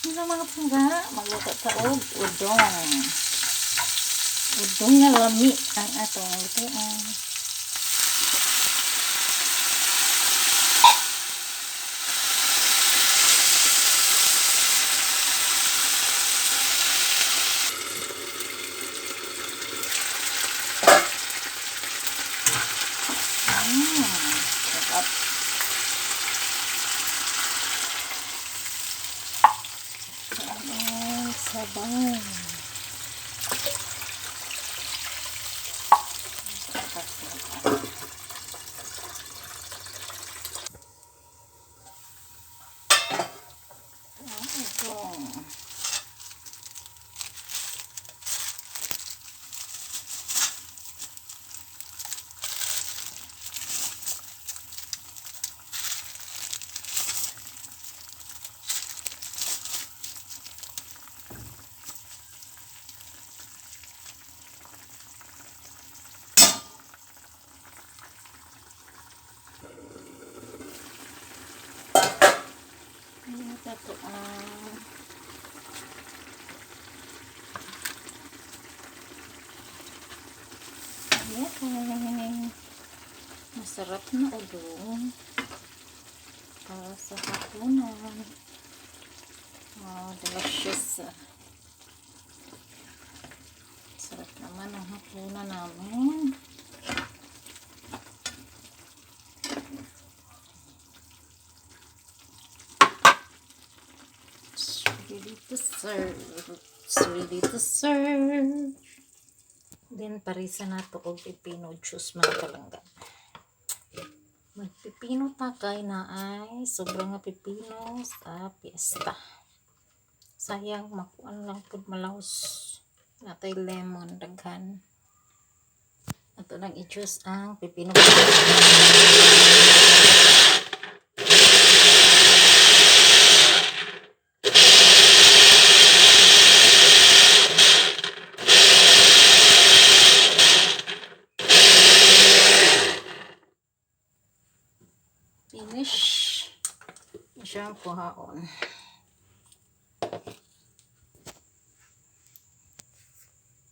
Hello, mga pangga, magluto ta og udong. Udong nga lami ang atong lutuan. Sarap. Ang sabaw. Ang udong. Ito ang Yay! Masarap na udong para sa hapunan. Oh, delicious. Sarap naman ang hapunan namin. It's ready to serve. It's ready to serve. Then, parisa nato og pipino juice, mga palangga. Magpipino ta kay na ay sobrang nga pipino sa piyesta. Sayang makuan lang pud, malaos. Natay lemon daghan. Ato nang i-juice ang pipino. Finish. Siya ang kuhaon.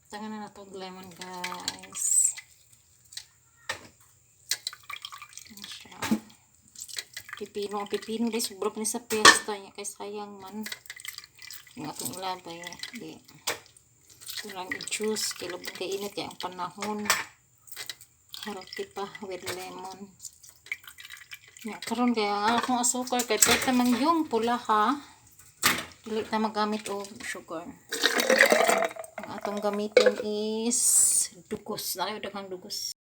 Tanga na nato og lemon, guys. Ano siya? Pipino. Ang pipino dahil sobra pa ni sa piyesta niya. Kay sayang man. Yung atong ilabay. Di. Ito lang i-juice. Kay lubog kay init kay ang panahon. Healthy pa with lemon. Ya, karon kaya ang akong asukar kay pwede man yung pula ha. Dili ta magamit og sugar. Ang atong gamitin is dugos. Naa daghang dugos.